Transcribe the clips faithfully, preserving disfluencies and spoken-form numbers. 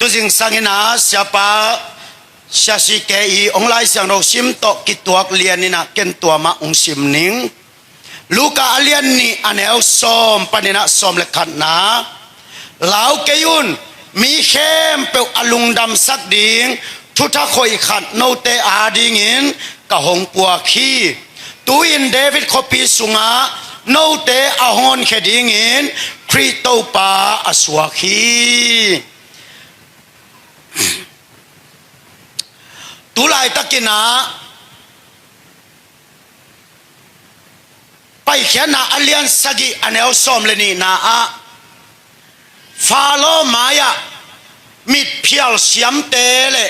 Zingsang in ah Siapa Sia C K i hong Lai Siangtho sim tawh kituak lian in ah ken tua mah hong sim ning. Luka a lian nih a neu sawm panin ah sawm le khatna. Lau kei un, mi khempeuh a lungdamsak ding thutha khoih khat note adingin ka hong puak hi. Tu-in David khuapi sungah note a hong honkhia dingin Khrih Topa a suak hi. Tu laitakin ah Paikhiatna a lian sagih a neu sawm le nihna ah Faro mai-ah mitphial siamte le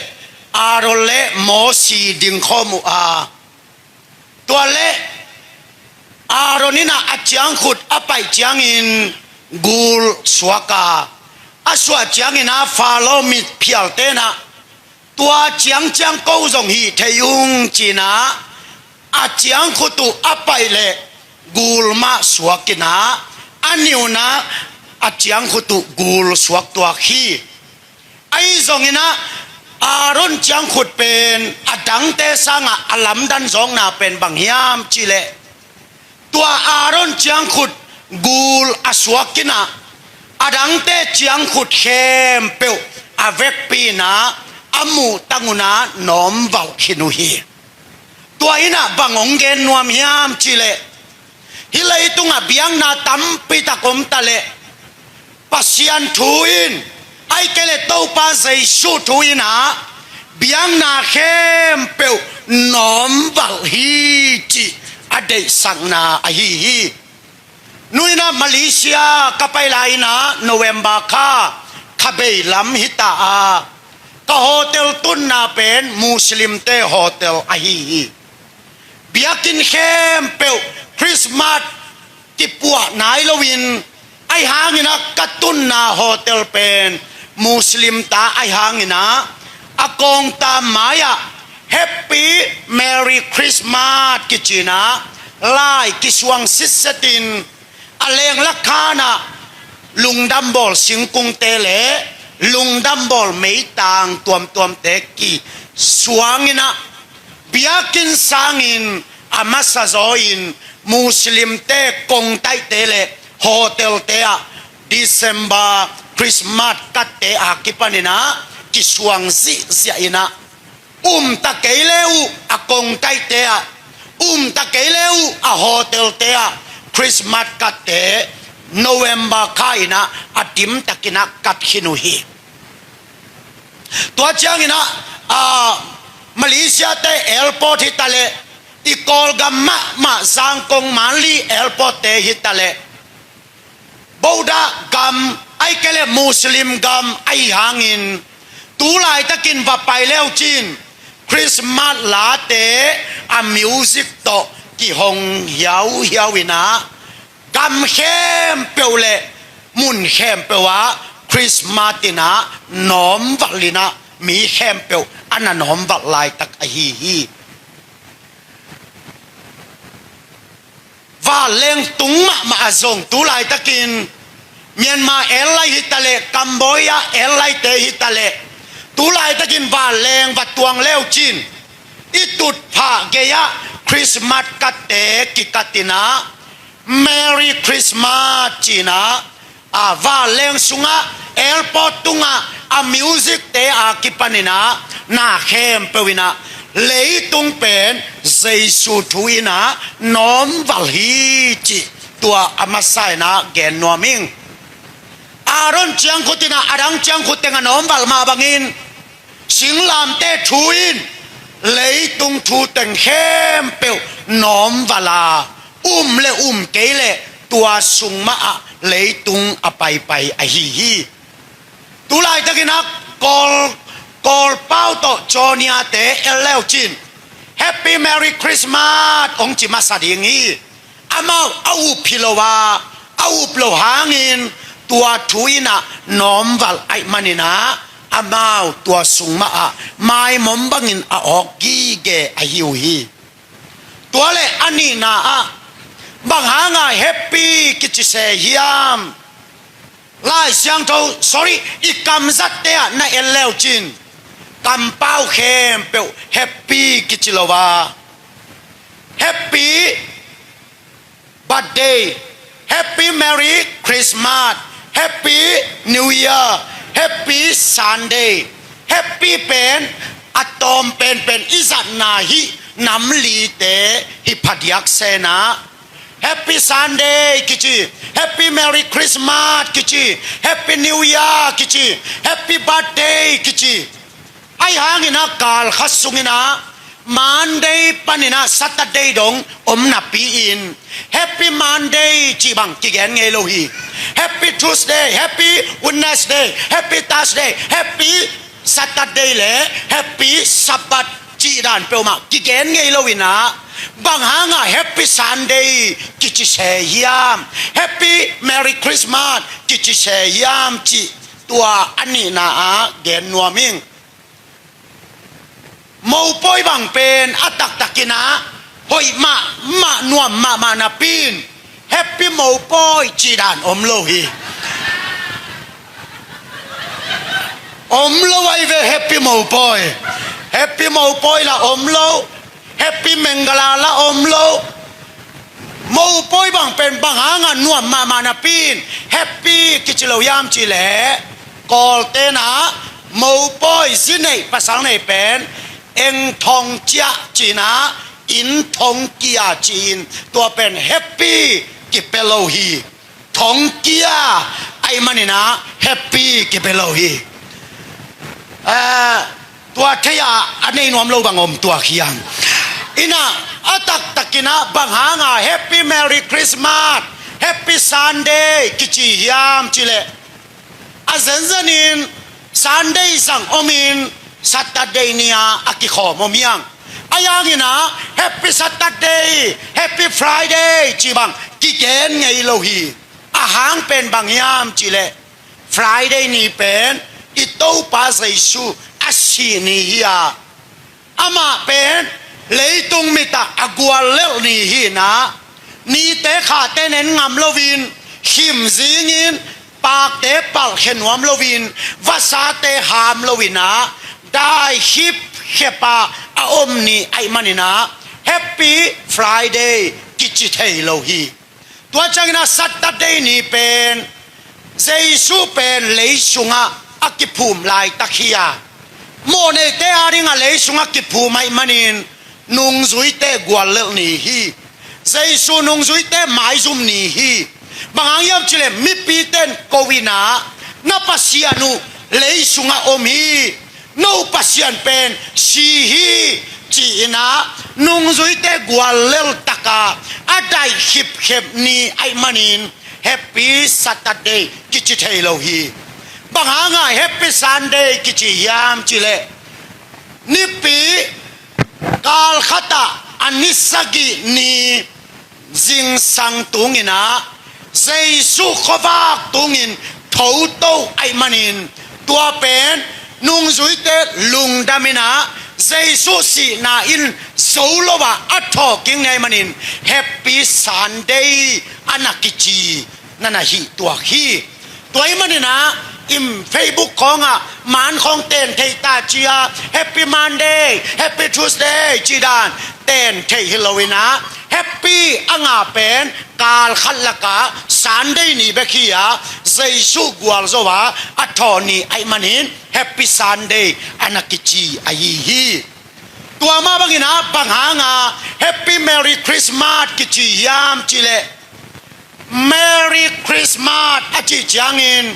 Aaron le Mosi dingkhawm uh a, tua le Aaron in ah a ciangkhut a paih ciangin gul suak a, a suah ciangin ah Faro mitphialte in ah tua ciangciang ko zong hih thei ung ci-in ah a ciangkhut uh a paih le gul mah suak in ah a nih un ah a ciangkhut uh gul suak tuak hi. Ahi zongin ah Aaron ciangkhut pen a dangte sangah a lamdang zawkna pen bang hiam cih leh tua Aaron ciangkhut gul a suak in ah a dangte ciangkhut khempeuh a vekpi in ah a muhtang un ah nawmvalh khin uh hi. Tua in ah bang hong gen nuam hiam cih leh hih leitungah biakna tampi tak om ta leh Pasian thu in, ahih kei leh Topa Jesu thu in ah biakna khempeuh nawmvalh hi cih a deihsakna ahi hi. Nu in ah Malaysia ka pai lai in ah November kha kha bei lam hi ta a, ka hotel tunna pen Muslimte hotel ahi hi. Biakinn khempeuh Christmas kipuah nai loin, ahi hangin ah ka tunna hotel pen Muslim ta ahi hangin ah a kawngta mai-ah Happy Merry Christmas kici-in ah lai kisuang sitset in a leng lakhan ah lungdambawl singkungte le lungdambawl meitang tuamtuamte kisuang in ah biakinn sangin a masa zaw in Muslimte kongtaihte le hotelte ah December Christmas katte a kipan in ah kisuang zihziah in ah um ta kei le uh a kongtaihte ah, um ta kei le uh a hotelte ah Christmas katte November kha in ah a dimtakin ah kat khin uh hi. Tua ciangin ah, ah, Malaysia te airport hi ta leh, i Kawlgam mahmah Zangkong Manli airport te hi ta leh, Buddha gam ahih kei leh Muslim gam ahi hangin, tu laitakin va pai le uh cin Christmas late a music tawh kihong hiauhiau in ah gam khempeuh le mun khempeuh ah Christmas in ah nawmvalh in ah mi khempeuh a na nawmvalh laitak ahi hi. Vanleng tung mahmah a zong tu laitakin Myanmar airline hi ta leh, Cambodia airline te hi ta leh, tu laitakin vanleng va tuang le uh cin, i tutphah gei-ah Christmas katte kikat in ah Merry Christmas ci-in ah, a, vanleng sungah, airport tungah a music te a kipan in ah na khempeuh in ah leitung pen Jesu thu in ah nawmvalh hi cih tua a masa in ah gen nuam ing. Aaron ciangkhut in ah a dang ciangkhut teng a nawmvalh mah bangin singlamteh thu in leitung thu teng khempeuh nawmvalh a, um le um kei leh tua sung mah ah leitung a paipai ahi hi. Tu laitakin ah Kawl, Kawlpau tawh Cawnia te en le uh cin Happy Merry Christmas hong ci masa ding hi. Amau a up hi lo a, a up loh hangin tua thu in ah nawmvalh ahih manin ah amau tua sung mah ah maimom bangin a awk gige ahi uh hi. Tua leh a nihna ah bang hangah happy kici se hiam? Lai Siangtho, sorry, i kamzatte ah na en leucin, kampau khempeuh happy kici lo a, happy birthday, happy merry Christmas, happy new year, happy Sunday. Happy pen a tawm penpen i zatna hih nam lite hi phadiak sena, happy Sunday kici, happy merry Christmas kici, happy new year kici, happy birthday kici. Ahi hangin a kal khat sungin a Monday panin a Saturday dong om napi-in happy Monday cih bang kigen ngei lo hi. Happy Tuesday, happy Wednesday, happy Thursday, happy Saturday le happy Sabbath cih dan peuhmah kigen ngei lo in a, bang hanga happy Sunday kici se hiam, happy merry Christmas kici se hiam cih tua a nihna ah gen nuam ing. Mopawi bang pen a taktakin a hoih mahmah, nuam mahmah napi-in happy mopawi cih dan om lo hi. Om lo ahi ve happy mopawi. Happy mopawi la om lo, happy mengala la om lo. Mopawi bang pen bang hanga nuam mahmah napi-in happy kici lo hiam cih leh, Kawlten a mopawi, zi neih pasal neih pen eng thong ciah ci-in a, inn thong kia ci-in tua pen happy kipia lo hi. Thong kia ahih manin a happy kipia lo hi. Eh, tua thei-a a nei nuam lo bang om tuak hiam? In a, a taktakin a bang hanga happy merry Christmas, happy Sunday kici hiam cih leh, a zenzenin Sunday zang omin Saturday ni-a a kikhawm om hi hang. Ahi hangin a happy Saturday, happy Friday cih bang kigen ngei lo hi. A hang pen bang hiam cih leh, Friday ni pen i Topa Jesu a sih ni hi a, amah pen leitung mit ah a guallelh ni hi in a, nite khate nen ngam loin, khim zingin, pakte palhkhia nuam loin, vasate ham lo in a, dai khipkhep a a om ni ahih manin a, happy Friday kici thei lo hi. Tua ciangin a Saturday ni pen Jesu pen lei sungah a kiphum laitak hi a, mawhneite adingah lei sungah kiphum ahih manin nungzuite guallelh ni hi. Jesu nungzuite maizum ni hi. Bang hang hiam cih leh mipite in ko in a, na Pasian uh lei sungah om hi, no Pasian pen si hi, ci-in a, nungzuite guallelh tak a a daih khipkhep ni ahih manin happy Saturday kici thei lo hi. Bang hanga happy Sunday kici hiam cih leh, nipi kal khat ah a ni sagih ni zingsang tung in a, Jesu khuavak tungin thoto ahih manin, tua pen nungzuite lungdam in a, Jesu sihna in zo lo a a thawhkik ni ahih manin happy Sunday a na kici na na hih tuak hi. Tua ahih manin a, in Facebook khawngah man khawng ten theih ta ci-a, happy Monday, happy Tuesday cih dan ten theih hi lo in a, happy a ngah pen kal khat lakah Sunday ni bek hi a, Jesu gualzo a a thawh ni ahih manin happy Sunday a na kici ahi hi. Tua mah bangin a, bang hanga happy merry Christmas kici hiam cih leh, Merry Christmas a cih ciangin,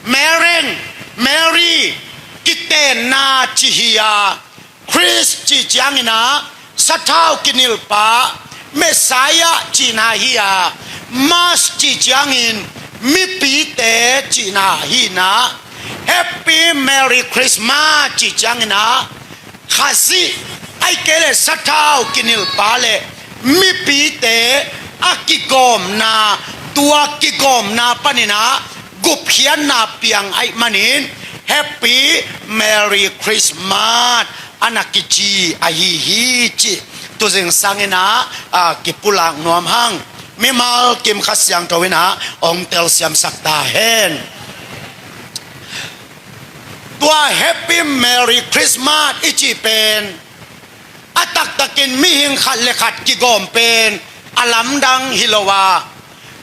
Mereng, Merry, kitenna ci hi a, Christ cih ciangin a, sathau kinilhpa, Messiah cihna hi a, Mass cih ciangin mipite cihna hi in a, Happy Merry Christmas cih ciangin a, Khazih, ahih kei leh sathau kinilhpa le mipite a kigawmna, tua kigawmna panin a gupkhiatna piang ahih manin Happy Merry Christmas a na kici ahi hi cih tu zingsang in a, a, kipulak nuam hang. mimal kim Kha Siangtho in ah hong telsiamsak ta hen. Tua Happy Merry Christmas i cih pen a taktakin mihing khat le khat kigawm pen a lamdang hi lo a,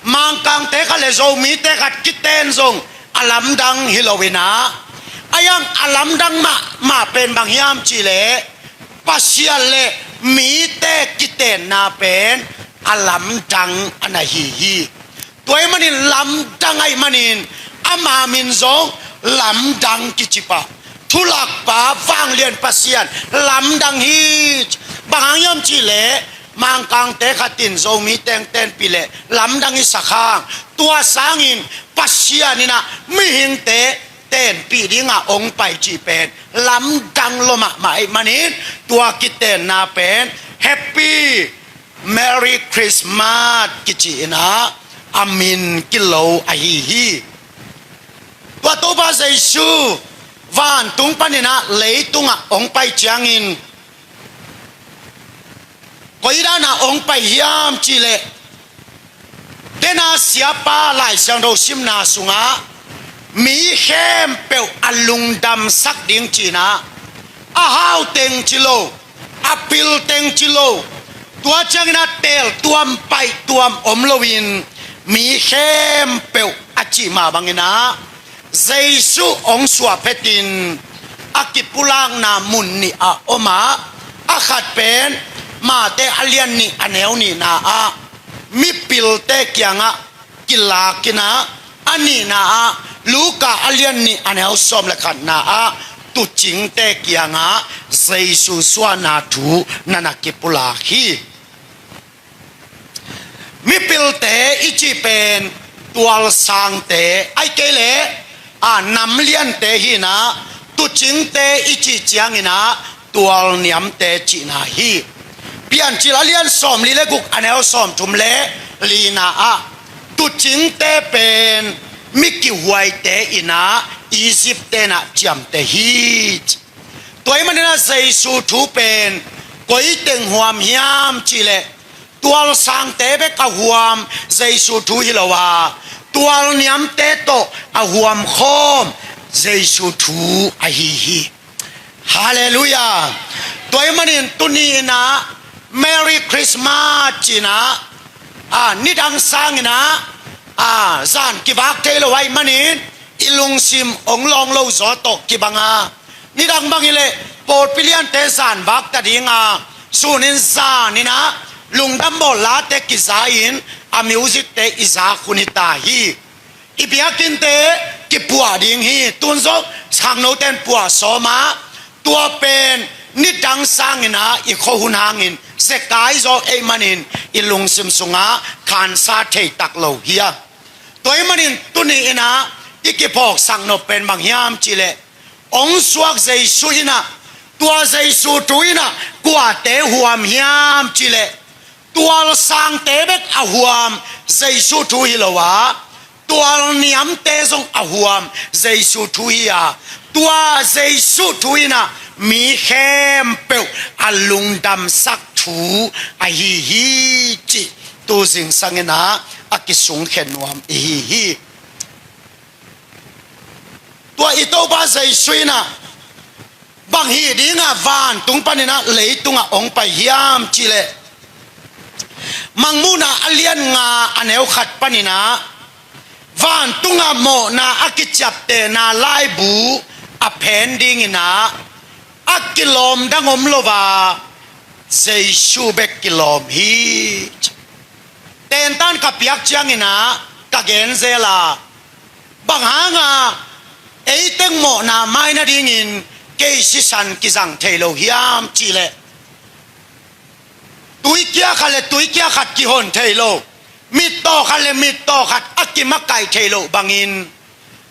Mangkangte khat le Zomite khat kiten zong a lamdang hi lo in ah, a yang a lamdang mahmah pen bang hiam cih leh Pasian le mite kitenna pen a lamdang a na hi hi. Tua ahih manin lamdang ahih manin ama min zong lamdang kici pah. Thulakpa vanglian Pasian lamdang hi. Bang hang hiam cih leh Mangkangte khat in Zomi teng tenpih leh lamdang i sak hang, tua sangin Pasian in ah mihingte tenpih dingah hong pai cih pen lamdang lua mahmah ahih manin, tua kitenna pen Happy Merry Christmas kici in ah a min kilo ahi hi. Tua Topa Jesu vantung panin ah leitungah hong pai ciangin, koi dan ah hong pai hiam cih leh, ken a siapa Lai Siangtho simna sungah mi khempeuh a lungdamsak ding ci in ah, a hau teng ci lo, a pil teng ci lo, tua ciangin a teel tuam paih tuam om loin mi khempeuh a cih mah bangin ah, Jesu hong suah phetin a kipulakna mun nih a om a, a khat pen Mate a lian nih a neu nihna ah mipilte kiangah kilak in ah, a nihna ah Luka a lian nih a neu sawm le khatna ah tuucingte kiangah Jesu suahna thu na na kipulak hi. Mipilte i cih pen tualsangte, ahih kei leh a namliante hi in ah, tuucingte i cih ciangin ah tualniamte cihna hi. Piancil a lian sawmli le guk a neu sawmthum le lina ah tuucingte pen mi kihuaite in ah Egypt-te in ah ciamteh hi. Tua ahih manin ah Jesu thu pen koi teng huam hiam cih leh, tualsangte bek a huam Jesu thu hi lo a, tualniamte tawh a huam khawm Jesu thu ahi hi. Halleluiah. Tua ahih manin tuni in ah Merry Christmas ci in ah, a, nidang sangin ah, a, zan kivak thei lo ahih manin i lungsim hong lawng lo zaw tawh kibang a, nidang bang hi leh pawlpi liante zan vak ta ding a, sunin zan in ah lungdam bawl late kiza-in a music-te i zak hun hi ta hi. I biakinnte kipuah ding hi. Tun zong khangnote in puah sawm a, tua pen nidang sangin ah i khua hun hangin zekai zaw ahih manin i lungsim sungah khansa thei tak lo hi a. Tua ahih manin tuni in ah i kiphawksak nop pen bang hiam cih leh, hong suak Jesu in ah, tua Jesu thu in ah kuate huam hiam cih leh, tualsangte bek a huam Jesu thu hi lo a, tualniamte zong a huam Jesu thu hi a, tua Jesu thu in ah mi khempeuh a lungdamsak thu ahi hi cih tu zingsang in ah a kisungkhia nuam i hi hi. Tua i Topa Jesu in ah bang hih dingah vantung panin ah leitungah hong pai hiam cih leh, Mangmuhna a lian nga a neu khat panin ah vantungah mawhna a kiciaptehna laibu a phen dingin ah a kilawm dang om lo a, Jesu bek kilawm hi. Tentan ka piak ciangin ah ka gen zel a, bang hanga ei teng mawhna mai nadingin kei sisan kizang thei lo hiam cih leh, tuikia khat le tuikia khat kihon thei lo, mittaw khat le mittaw khat a kimakaih thei lo bangin,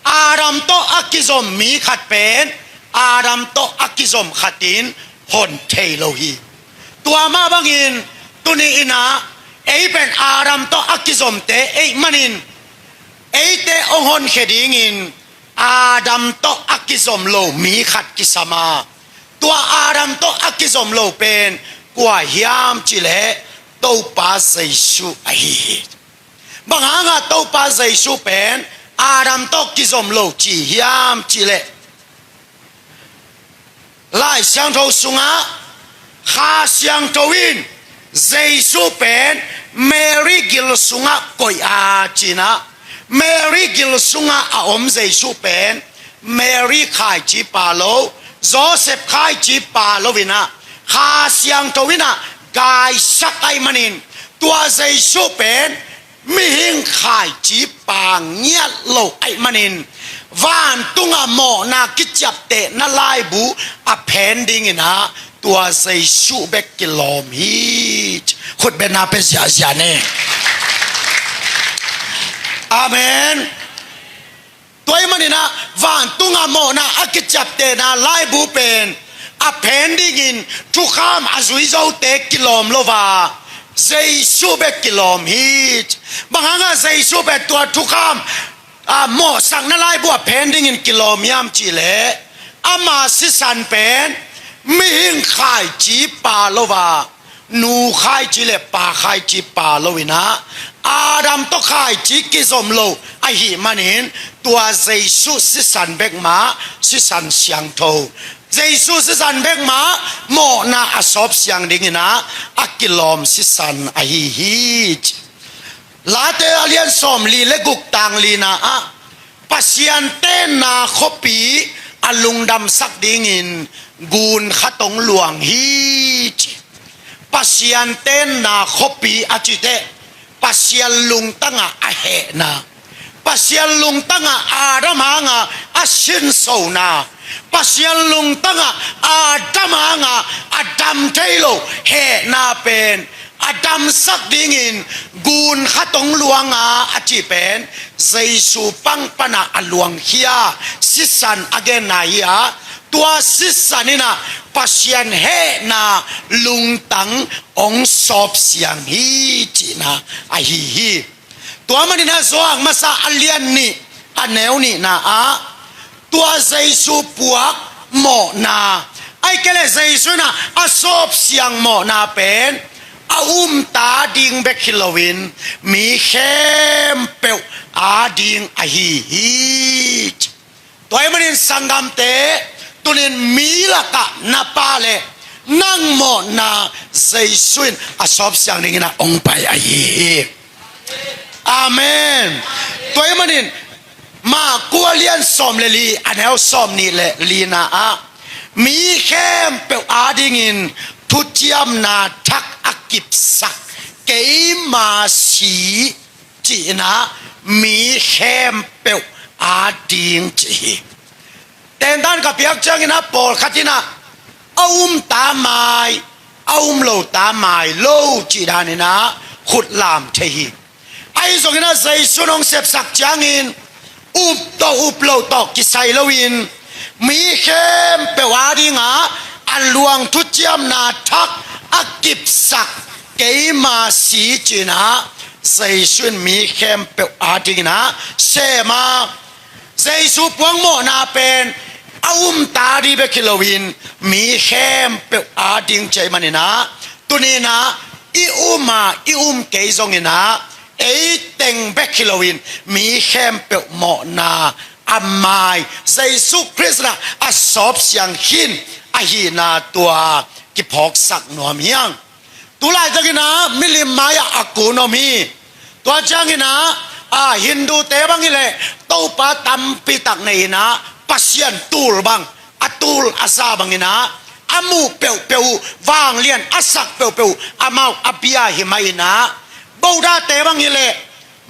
Adam tawh a kizom mi khat pen Adam tawh a kizom khat in hon thei lo hi. Tua mah bangin tuni in ah ei pen Adam tawh a kizomte ahih manin, eite hong honkhia dingin Adam tawh a kizom lo mi khat kisam a, tua Adam tawh a kizom lo pen kua hiam cih leh Topa Jesu ahi hi. Bang hangah Topa Jesu pen Adam tawh kizom lo ci hiam cihleh, Lai Siangtho sungah Kha Siangtho in Jesu pen Mary gil sungah koih a cinah, Mary gil sungah a om Jesu pen Mary khaici pa lo, Joseph khaici pa lo inah, Kha Siangtho inah gaisak ahih manin, tua Jesu pen mihing khaici pa ngiat lo ahih manin, vantungah mawhna kiciaptehna laibu a phen dinginah tua Jesu bek kilawm hi. Khutbetna pe ziahziah ni. Amen. Tua ahih maninah vantungah mawhna a kiciaptehna laibu pen a phen dingin thukham a zui zote kilawm lo a, Jesu bek kilawm hi. Bang hangah Jesu pen tua thukham, a, mawhsakna laibu a phen dingin kilawm hiam cihleh, ama sisan pen mihing khaici pa lo a, nu khaici le pa khaici pa lo inah, Adam tawh khaici kizom lo ahih manin, tua Jesu sisan bek mah sisan siangtho, Jesu sisan bek mah mawhna a sawp siang dinginah a kilawm sisan ahi hi. Late a lian sawmli le guk, tang lina ah, Pasian tenna khuapi a lungdamsak dingin gun khat hong luang hi, ci. Pasian tenna khuapi a cih teh, Pasian lungtangah a hehna, Pasian lungtangah Adam hangah a sinsona, Pasian lungtangah Adam hangah a dam thei lo hehna pen a damsak dingin gun khat hong luang a, a cih pen Jesu pang panah a luangkhia sisan a genna hi a, tua sisan inah Pasian hehna lungtang hong sawp siang hi cihna ahi hi. Tua maninah Johan masa a lian nih, a neu nihna ah, tua Jesu puak mawhna, ahih kei leh Jesu inah a sawp siang mawhna pen a umta ding bek hi loin, mi khempeuh ading ahi hi. Tua ahih manin sanggamte, tunin mi lakah na pa le nang mawhna Jesu in a sawp siang dingin a hong pai ahi hi. Amen. Tua ahih manin Marku a lian sawm le li, a neu sawm nih le lina ah, mi khempeuh adingin thuciamna thak a kipsak keima si cihna, mi khempeuh ading ci hi. Tentan ka piak ciangin a pawlkhat inah a umta mai, a um lota mai lo cih daninah khut lam thei hi. Ahi zongin a Jesu in hong sepsak ciangin up tawh up lo tawh kisai loin, mi khempeuh adingah a luang thuciamna thak a kipsak keima si cinah, Jesu in mi khempeuh adinginah sem a, Jesu puak mawhna pen a umta ding bek hi loin, mi khempeuh ading ci ahih maninah, tuninah i um a i um kei zonginah, ei teng bek hi loin mi khempeuh mawhna a mai Jesu Khrist inah a sawp siang khin ahihna tua kiphawksak nuam hi hang. Tulaitak inah milim mai-ah a kun om hi. Tua cianginah, a, Hindute bang hileh Topa tampitak nei inah, Pasian tul bang, a tul a za banginah, a muh peuhpeuh uh vanglian a sak peuhpeuh uh amau a bia hi mah inah, Buddhate bang hileh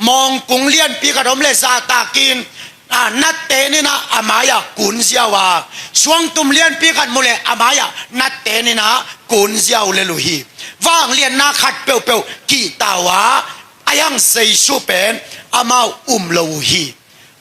mawngkung lianpi khat om leh zahtakin, a, natte ninah a mai-ah kun ziau a, suangtum lianpi khat mu leh a mai-ah natte ninah kun ziau lel uh hi. Vangliatna khat peuhpeuh kihta uh a, ahi hang Jesu pen amau um lo uh hi.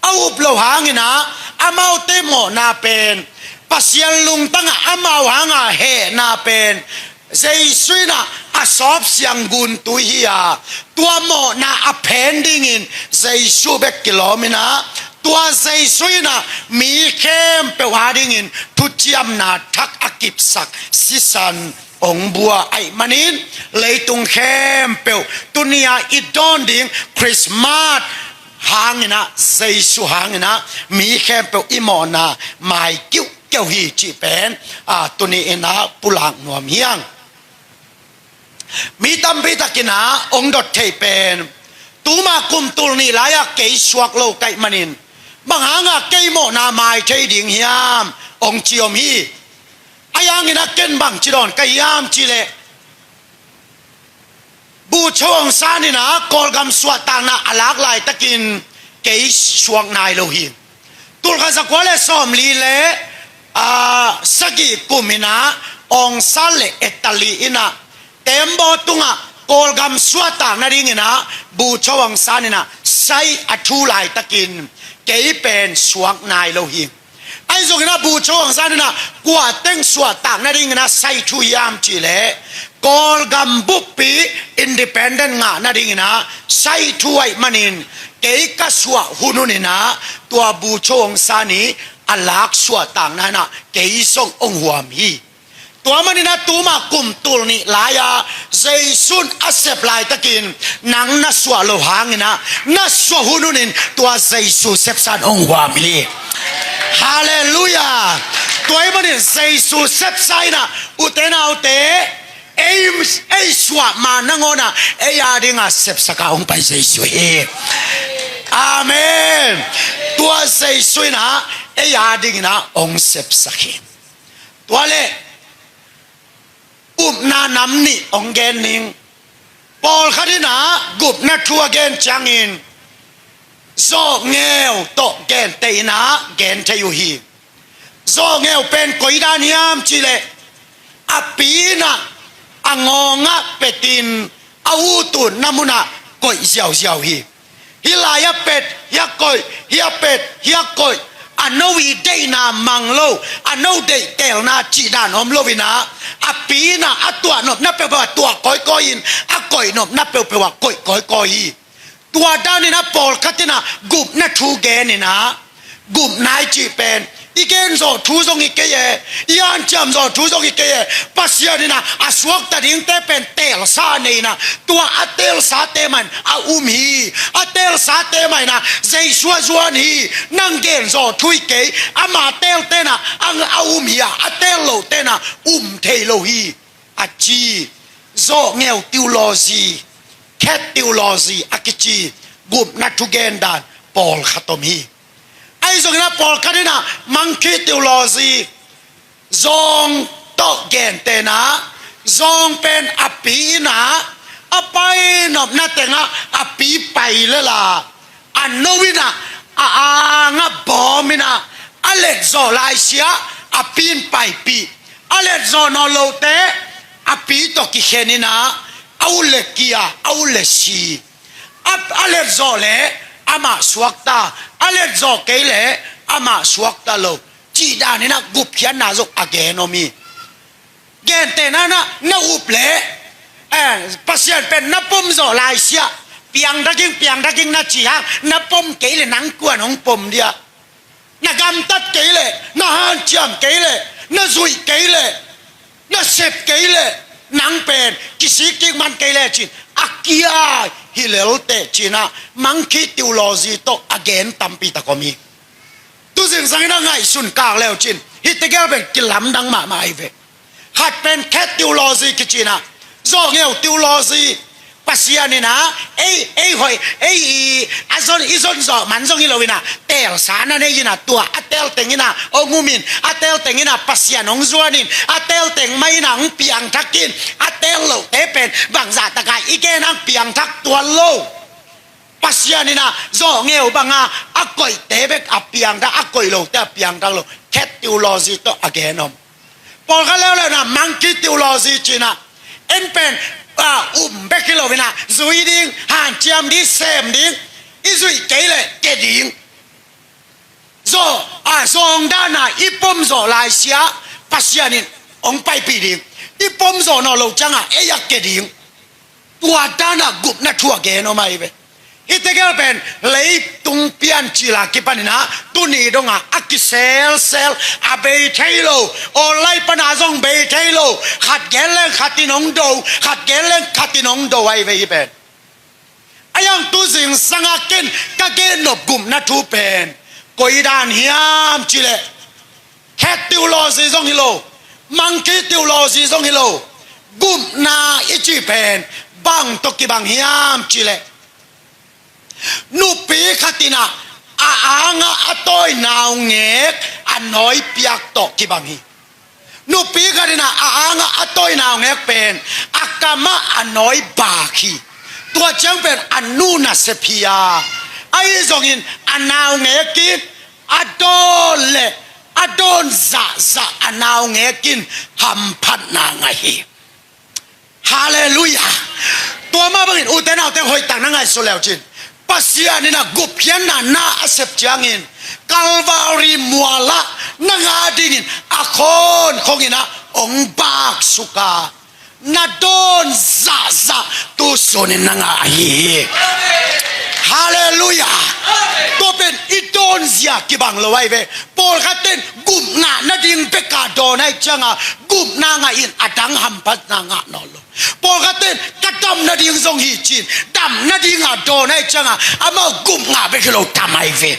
A up lo hanginah amaute mawhna pen, Pasian lungtangah amau hanga hehna pen Jesu inah a sawp siang guntui hi a, tua mawhna a phen dingin Jesu bek kilawm inah, tua Jesu inah mi khempeuh adingin thuciamna thak a kipsak sisan ong bua ahih manin, leitung khempeuh tuni-a i dawn ding Christmas hangin ah, Jesu hangin ah mi khempeuh i mawhna mai kiuhkiuh hi cih pen, a, tuni in ah pulak nuam hi ing. Mi tampi takin ah ong dot thei pen, tuma kum tul nih lai-ah kei suak lo ka hih manin, bang hangah kei mawhna mai thei ding hiam, ong ci om hi. Ahi hangin ah ken bangci dawn ka hiam cih leh, Bogyoke Aung San in ah Kawlgam suahtakna a lak laitakin kei suak nai lo hi. Tul khat za kua le sawmli le, a, sagih kum in ah Aung San le Attali in ah Tembaw tungah Kawlgam suahtak nadingin ah Bogyoke Aung San in ah sai a thu laitakin kei pen suak nai lo hi. Ahi zongin ah Bogyoke Aung San in ah kua teng suahtak nadingin ah sai thu hiam cih leh, Kawlgam buppi independent ngah nadingin ah sai thu ahih manin, kei ka suah hun hun in ah tua Bogyoke Aung San i a lak suahtakna in ah kei zong ong huam hi. Tua manin ah tuma kum tul nih lai-a Jesu in a sep laitakin nang na suah lo hangin ah na suah hun hun in tua Jesu sepsa in ong huam hi. Halleluiah. Tua ahih manin Jesu sepsa in ah, ute naute, ei, ei suah ma nangawn ah ei a dingah sepsak a ong pai Jesu hi. Amen. Tua Jesu in ah ei a dingin ah ong sepsak hi. Tua leh, upna nam nih ong gen ning. Pawlkhat in ah gupna thu a gen ciangin, zawhngeu tawh genteh in ah gen thei uh hi. Zawhngeu pen koi dan hiam cih leh, a pi in ah a ngawng ah petin a ututna mun ah koih ziauziau hi. Hih lai-ah pet, hiah koih, hiah pet, hiah koih. A no i deihna mang lo, a no deih teelna cih dan om lo in ah, a pi in ah a tuah nopna peuhpeuh ah tuah kawikawi in, a koih nopna peuhpeuh ah koih kawikawi hi. Tua dan in ah pawlkhat in ah gupna thu gen in ah, gupna i cih pen i gen zawh thu zong hi kei e, i hanciam zawh thu zong hi kei e. Pasian in ah a suakta dingte pen teelsa nei in ah, tua a teelsate mah in a um hi. A teelsate mah in ah Jesu a zuan hi. Nang gen zawh thu hi kei, ama teelte in ah a, a um hi a, a teel lote in ah um thei lo hi, a ci. Zawhngeu theology, cat theology a kici gupna thugen dan pawlkhat om hi. Ahi zongin ah pawlkhat in ah monkey theology, zawng tawh genteh in ah, zawng pen a pi in ah a pai nopna tengah a pi pai lel a, a no in ah a angah bawm in ah a letzawh laisia a pi in paipih, a letzawh nawn lote a pi tawh kikhen in ah a ut le kia, a ut le si. A, a letzawh leh amah suakta, a letzawh kei leh amah suakta lo cih dan in ah gupkhiatna zong a gen om hi. Gentehna in ah na up leh, eh, Pasian pen na pom zawh laisia, piang dak ing, piang dak ing na ci hang, na pom kei leh nang kua'n hong pom dia? Na gamtat kei leh, na hanciam kei leh, na zuih kei leh, na sep kei leh, nang pen kisik kik man kei leh ci-in a kia hi lel teh ci-in ah monkey theology tawh a gen tampi tak om hi. Tu zingsang in ah ngaihsun kak leu cin, hih tegel pen kilamdang mahmah ahi ve. Khat pen cat theology kici in ah, zawhngeu theology. Pasian in ah ei, ei hoih, ei i, a zon, i zon zawh man zong hi lo in ah, teelsa na nei in ah, tua a teel teng in ah hong um in, a teel teng in ah Pasian hong zuan in, a teel teng mah in ah hong piangthak in, a teel lote pen bangzah tak a i gen hang piangthak tuan lo. Pasian in ah zawhngeu bang a, a koihte bek a piangthak, a koih lote a piangthak lo. Cat theology tawh a gen om. Pawlkhat leuleu in ah monkey theology ci-in ah, en pen, ah, um bek hi lo in ah, zui ding, hanciam ding, sem ding, i zuih kei leh ke ding. Zawh, ah, zawng dan a i pom zawh laisia Pasian in hong paipih ding. I pom zawh nawn loh ciang a ei a ke ding. Tua dan a gupna thu a gen om ahi ve. Hih tegel pen leitung piancil a kipanin ah tuni dongah a kiselsel, a bei thei lo, online pana zong bei thei lo, khat gen leng khat in hong do, khat gen leng khat in hong do ahi ve hih pen. A yang tu zingsang a ken ka gen nop gupna thu pen koi dan hiam cih leh, cat theology zong hi lo, monkey theology zong hi lo, gupna i cih pen bang tawh kibang hiam cih leh, nupi khat in ah a angah a tawi naungek a nawi piak tawh kibang hi. Nupi khat in ah a angah a tawi naungek pen a kamah a nawi bak hi. Tua ciang pen a nu nasep hi a, ahi zongin a naungek in a dawn le a dawn zahzah a naungek in hamphatna ngah hi. Halleluiah. Tua mah bangin ute naute hoihtak na ngaihsut leu cin, Pasian in a gupkhiatna na a sep ciangin Kalvari mualah nang a dingin a khawnkhongin ah hong baksuk a, na dawn zahzah tu sunin na ngah ahi hi. Halleluiah. Tua pen i dawnzia kibang lo ahi ve. Pawlkhat ten gupna nading beka dawn ahih cianga gupna ngah in a dang hamphatna ngah nawn lo. Pawlkhat ten ka dam nading zong hi cin dam nadinga dawn ahih cianga amau gup ngah bek hi lo dam ahi ve.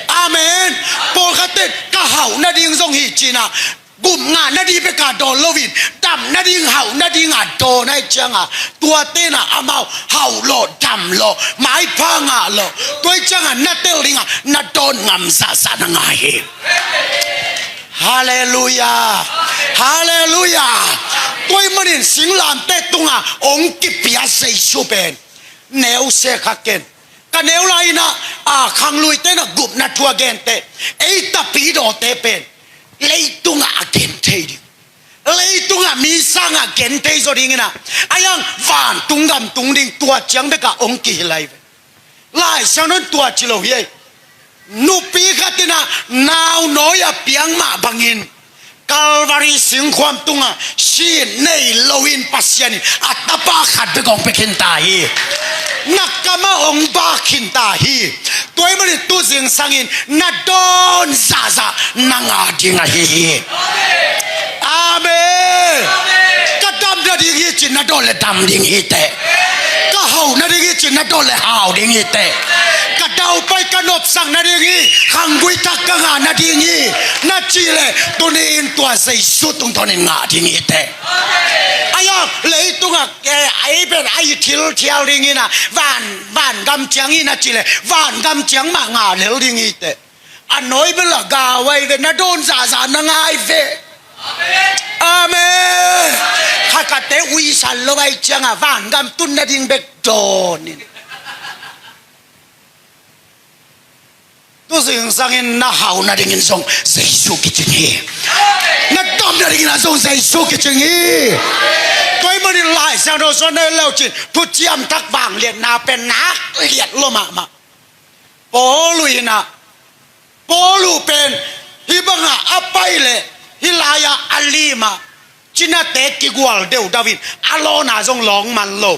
Amen. Pawlkhat ten ka hauh nading zong hi cinah gup ngah nading beka dawn loin dam nading hauh nadinga dawn ahih cianga tua tenah amau hauh lawh dam lawh maipha ngah lawh tua ahih cianga na tel dingah na dawn ngam zahzah na ngah hi. Halleluiah. Halleluiah. Tua ahih manin singlamteh tungah hong kipia Jesu pen neusia kha ken. Ka neu lai inah a khangluite na gupna thu a gente ei tapidawte pen leitungah a gen thei ding, leitungah mi sangah gen thei zaw ding inah a yang vantung gam tung ding tua ciang bekah hong kihilh ahi ve. Lai Siangtho in tua ci lo hi ei. Nupi khat inah naunawi a piang mah bangin Kalvari singkhuam tungah sin nei loin Pasian in a tapa khat bek hong pia khinta hi. Na kamah hong bak khinta hi. Tua ahih manin tu zingsangin na dawn zahzah na ngah ding ahi hi. Amen. Ka dam nading hi cin na dawn le dam ding hi teh. Ka hau nading hi cin na dawn le hau ding hi teh. Ka daupai ka nopsak nading hi, khanggui thak ka ngah nading hi na cih leh tuni in tua Jesu tungtawnin ngah ding hi teh. A yang leitungah ei pen a i thil thial ding inah van vangam ciang hi na cih leh vangam ciang mah ngah lel ding hi teh. A nawi bel a gau ahi ve, na dawn zahzah na ngah ahi ve. Amen. Khatkhatte uisan lo ahih cianga vangam tun nading bek dawnin tu zingsangin na hau nadingin zong Jesu kicing hi. Na dam nadingin a zong Jesu kicing hi. Tua ahih manin Lai Siangtho sung na en leu cin thuciam thak vangliatna pen nak liat lua mahmah. Paul uh inah Paul uh pen hih bangah a pai leh hih lai-ah a limah cinate kigual deuhdauh in a lawna zong lawng man lo.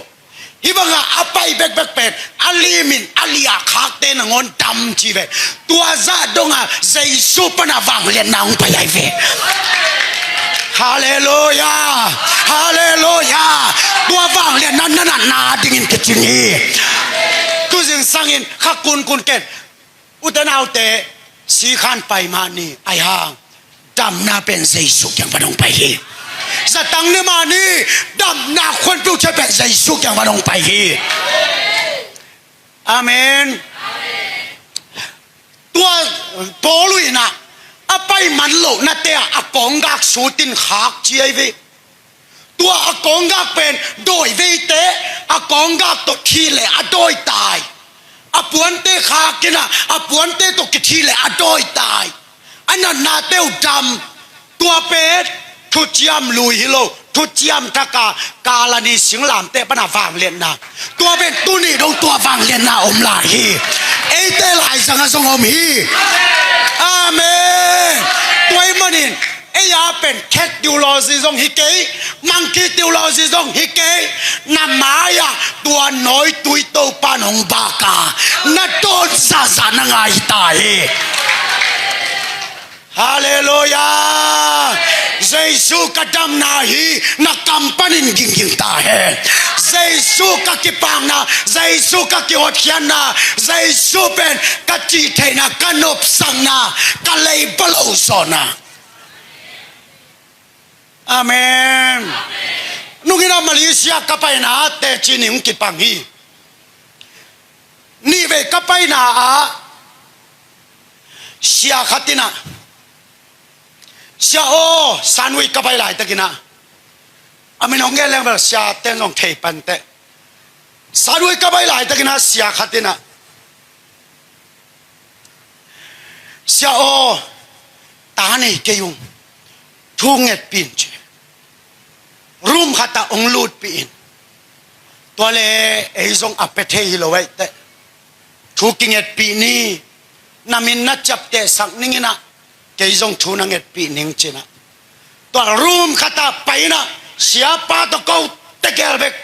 Hih bangah a pai bekbek pen a limin a liah khakte nangawn dam ci ve. Tua zah dongah Jesu pana vangliatna hong pai ahi ve. Halleluiah. Halleluiah. Tua vangliatna na natna dingin kicing hi. Tu zingsangin kha kunkun ken ute naute sikhan pai mah ni, ahi hang damna pen Jesu kiang pan hong pai hi. Zatang ne mah ni, damna khuanpeuh ciat pen Jesu kiang pan hong pai hi. Amen. Tua Paul uh inah a pai man lohnate ah a kawnggak sutin khak ci ahi ve. Tua a kawnggak pen dawi veite, a kawnggak tawh thih leh a dawi tai. A puante khak inah a puante tawh kithih leh a dawi tai. A natnate uh dam. Tua pen thuciam lui hi lo, thuciam thak a kalani singlamteh pana vangliatna. Tua pen tuni dong tua vangliatna om lai hi. Eite laizang ah zong om hi. Amen. Tua ahih manin ei a pen khet theology zong hi kei, monkey theology zong hi kei. Na mai-ah tua nawitui Topa in hong bak a, na dawn zahzah na ngai ta hi. Halleluiah. Jesu ka damna hi, na kam panin gingging ta hen. Jesu ka kipakna, Jesu ka kihotkhiatna, Jesu pen ka cihtheihna, ka nopsakna, ka leiba lo zawhna. Amen. Nung in ah Malaysia ka paina ah teci nih hong kipang hi. Nihvei ka paina ah sia khat in ah, Sia aw, Sanwei ka pai laitakin ah, a min hong gen leng bel siate in zong thei pan teh. Sanwei ka pai laitakin ah sia khat in ah, Sia aw, ta nei kei ung, thu ngetpih in, ci. Room khat ah hong lutpih in. Tua leh ei zong a pia thei hi lo ahih teh, thu kingetpih ni, na min na ciaptehsak ning in ah, kei zong thu na ngetpih ning, ci in ah, tua room khat ah pai in ah, siapa tawh kote gel bek,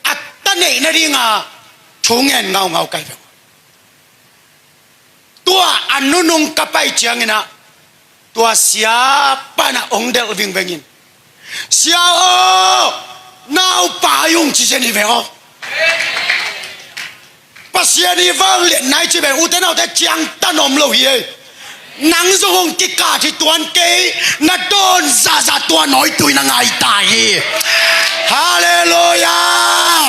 a ta neih nading a thu ngen ngaungau ka hi ve. Tua a nunung ka pai ciangin ah, tua siapa in ah hong delh vingveng in, Sia aw, na upa hi ung, ci zen hi ve aw. Pasian ii vangliatna hi ci ve, ute naute, ciangtan om lo hi ei. Nang zong hong kikah hi tuan kei, na dawn zahzah tua nawitui na ngai ta hi. Halleluiah.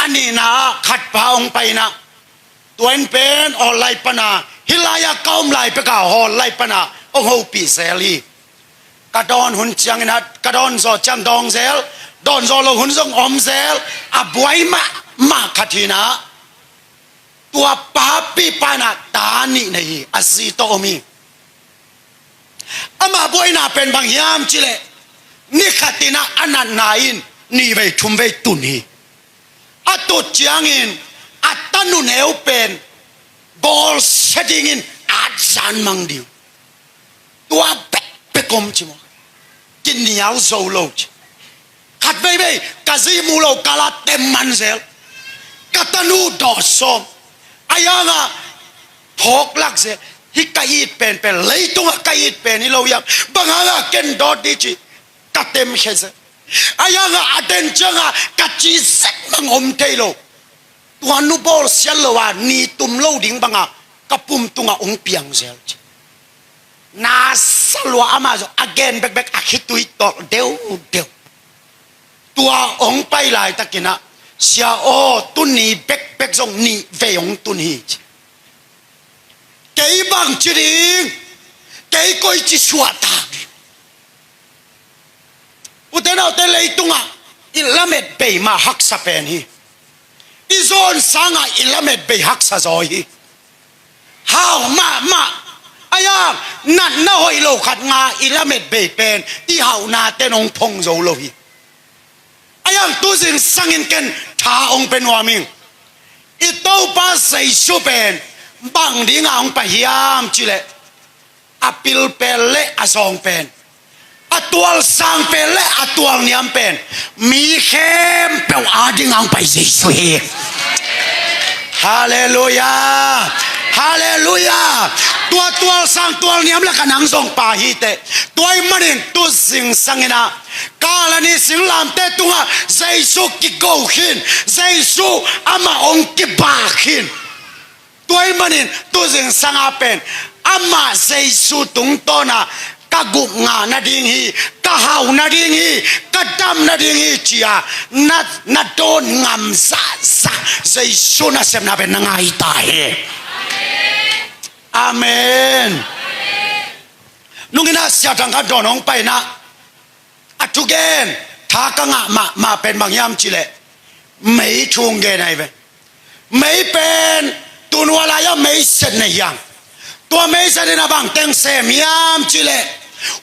A nihna ah khatpa hong pai in ah, tua in pen online pan a, hih lai-ah ka om lai pek a online pan a hong hopih zel hi. Ka dawn hun ciangin ah, ka dawn zawh ciang dawng zel, dawn zawh loh hun zong om zel, a buai mahmah khat hi in ah, tua papipa in ah ta nih nei hi, a zi tawh om hi. Amah buaina pen bang hiam cih leh, ni khat in ah a natna in nihvei thumvei tun hi. A tut ciangin a tanu neu pen bawlsia dingin at zan mang ding. Tua bekbek om ci maw. Kinial zo lo ci. Khat veivei ka zi mu lo kal a tem man zel. Ka tanu dawh sawm. A yang ah phawk lak zel. Hih ka it pen pen, leitungah ka it pen hi lo hiam. Bang hang a ken dawt ding ci. Ka tem khia zel. A yang ah a den ciang a ka ci zek mang om thei lo. Tua nu bawlsiat lo a ni tum lo ding bang a ka pum tungah hong piang zel ci. Na sa lua, amah zong a gen bekbek a khitui tawlh deudeu. Tua hong pai laitakin ah, Sia aw, tuni bekbek zong nihvei hong tun hi ci. Kei bang ci ding, kei koici suahtak ding. Ute naute, leitungah i lamet bei mah haksa pen hi. I zawn sangah i lamet bei haksa zaw hi. Hau mahmah. A yang, natna hoih lo khat nga i lamet bei pen i hauhnate in hong phong zo lo hi. A yang, tu zingsangin ken tha hong pia nuam ing. I Topa Jesu pen bang dingah hong pai hiam cih leh, a pil pen le a zawng pen, a tualsang pen le a tualniam pen, mi khempeuh ading a hong pai Jesu hi. Halleluiah. Halleluiah. Tua tualsang tualniam lakah nang zong pha hi teh. Tua ahih manin tu zingsangin ah, kal a ni singlamteh tungah Jesu kigo khin, Jesu amah hong kibak khin. Tua ahih manin tu zingsang a pen amah Jesu tungtawn a ka guk ngah nading hi, ka hau nading hi, ka dam nading hi ci-a na, na dawn ngam zahzah Jesu nasepna pen na ngai ta hi. Amen. Nung in ah Sia Thang Khan Dawn hong pai in ah, a thugen, tha ka ngah mahmah pen bang hiam cih leh, mei thu hong gen ahi ve. Mei pen tu nua lai-ah meiset nei hi hang. Tua meiset in ah bang teng sem hiam cih leh,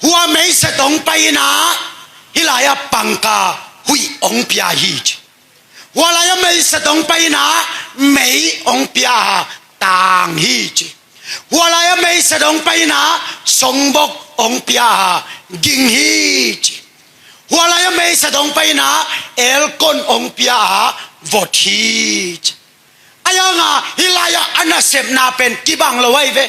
hua meiset hong pai in ah, hih lai-ah pangkah huih hong pia hi ci. Hua lai-ah meiset hong pai in ah, mei hong pia a, tang hi ci. Hua lai-ah meiset hong pai in ah, songbok ong pia a ging hi ci. Hua lai-ah meisa dong pai-in ah elkon ong pia a vot hi ci. Ahi hangin hih lai-ah a nasepna pen kibang lo ahi ve.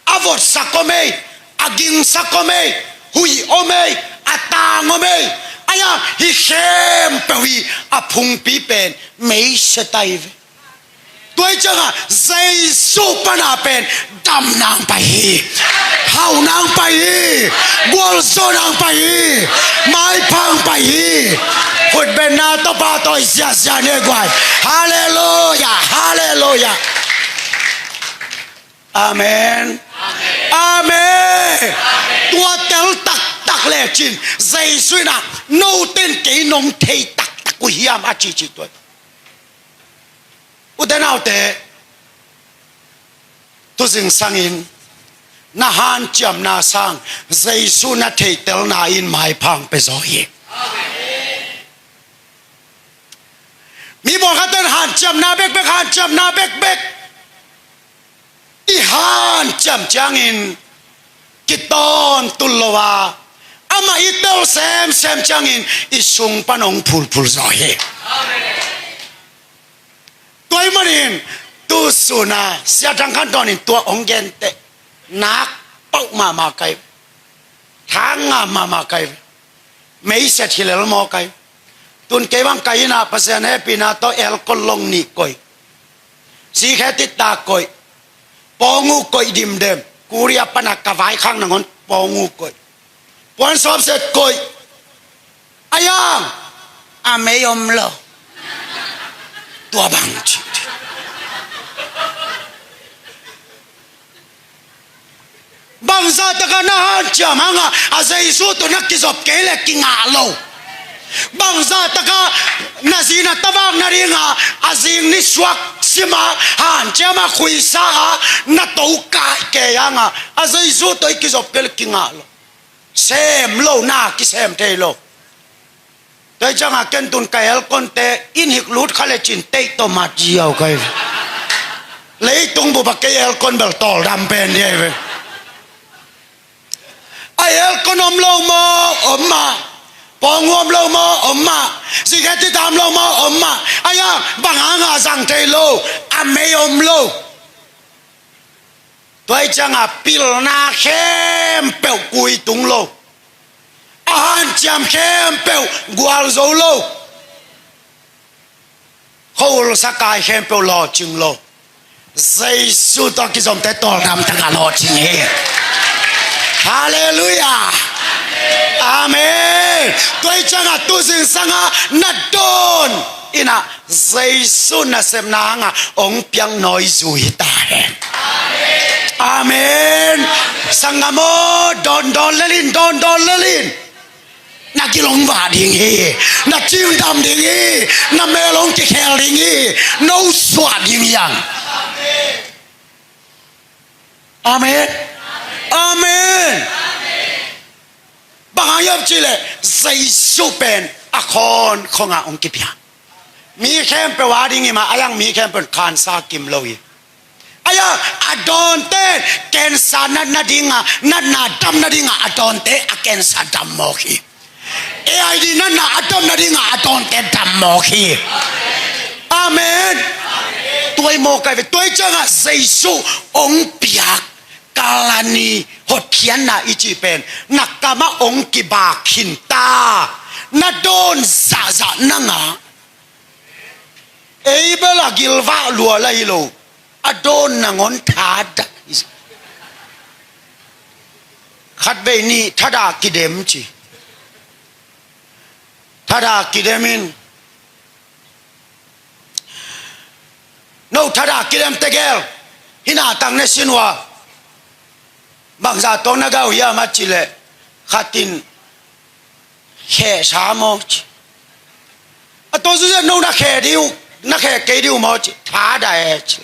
A votsak om ei, a gingsak om ei, huih om ei, a tang om ei. Ahi hangin hih khempeuh hi a phungpi pen meisa ahi ve. Tua ahih ciangin Jesu pan a pen damna ong pai hi. Hauhna ong pai hi. Gualzawhna ong pai hi. Maipha ong pai hi. Khutbetna tawh pha tawh hi ziahziah ni guai. Halleluiah, halleluiah. Amen. Amen. Tua tel taktak lecin Jesu in ah note in kei nong thei taktak uh hiam a cihcih tua hi. Ute naute, tu zingsangin na hanciamna sang Jesu na theihtelna in maipha ong pia zaw hi. Mi pawlkhat in hanciamna bekbek, hanciamna bekbek. I hanciam ciangin kitawntung lo a, amah i tel semsem ciangin i sung pan ong phulphul zaw hi. Tua ahih manin tu sun a Sia Thang Khan Thawn in tua ong genteh nak pau mahmah ka hi. Thang ngam mahmah ka hi. Meiset hi lel maw ka hi. Tun kei bang ka inn ah Pasian hehpihna tawh elkon long nih koih, sikhe tittak koih, pawng uh koih dimdem. Korea pan a ka vaikhak nangawn pawng uh koih, puan sawpset koih. Ahi hangin a mei om lo. Tua bang ci. Bangzah takin na hanciam hangin a Jesu tawh na kizop kei leh kingah lo. Bangzah takin na zi na tavak nadingin a zing nisuak sim a hanciam a khuisa a na to kei hangin a Jesu tawh i kizop kei leh kingah lo. Sem lo, na kisem thei lo. Tua ahih ciangin ken tun ka elkonte inn hik lut kha lecin teih tawh mat ziau ka hi. Leitung bup ah kei elkon bel tawldam pen ding hi ve. A elkon om lo maw? Om mah. Pawng uh om lo maw? Om mah. Sikhe tittak om lo maw? Om mah. Ahi hangin bang hangin a zang thei lo? A mei om lo. Tua ahih ciangin pilna khempeuh kui tung lo. A hanciam khempeuh gualzo lo. Khuahulsa kai khempeuh lawhcing lo. Jesu tawh kizomte tawldam takin lawhcing hi. Halleluiah. Amen. Tua ahih ciangin tu zingsangin na dawn in ah Jesu nasepna hangin ong piak nawi zui ta hen. Amen. Sanggam aw, dawndawn lel in, dawndawn lel in. Na gil ong vah ding hi. Na ci ong dam ding hi. Na mel ong kikhel ding hi. No suah ding hi hang. Amen. Amen. Bang hang hiam cih leh Jesu pen a khawnkhong ah ong kipia. Mi khempeuh a ding hi mah, ahi hang mi khempeuh in khansa kim lo hi. Ahi hang a dawnte cancer nat nadingin, natna dam nadingin a dawnte a cancer dam mawk hi. A I D natna a dam nadingin a dawnte dam mawk hi. Amen. Tua hi mawk ahi ve. Tua ahih ciangin Jesu ong piak kalani hotkhiatna i cih pen na kam ah ong kibak khin ta. Na dawn zahzah na ngah. Ei bel a gilvah lua la hi lo. A dawn nangawn thadah hi. Khatvei nih thadah kidem ci. Thadah kidem in. No thadah kidem tegel. Hih na tang ne sin ua. Bangzah tawh na gah uh hiam a cih leh khat in kheh sa maw ci. A tua zuzet no na kheh ding uh, na kheh kei ding uh maw ci. Thadah e ci.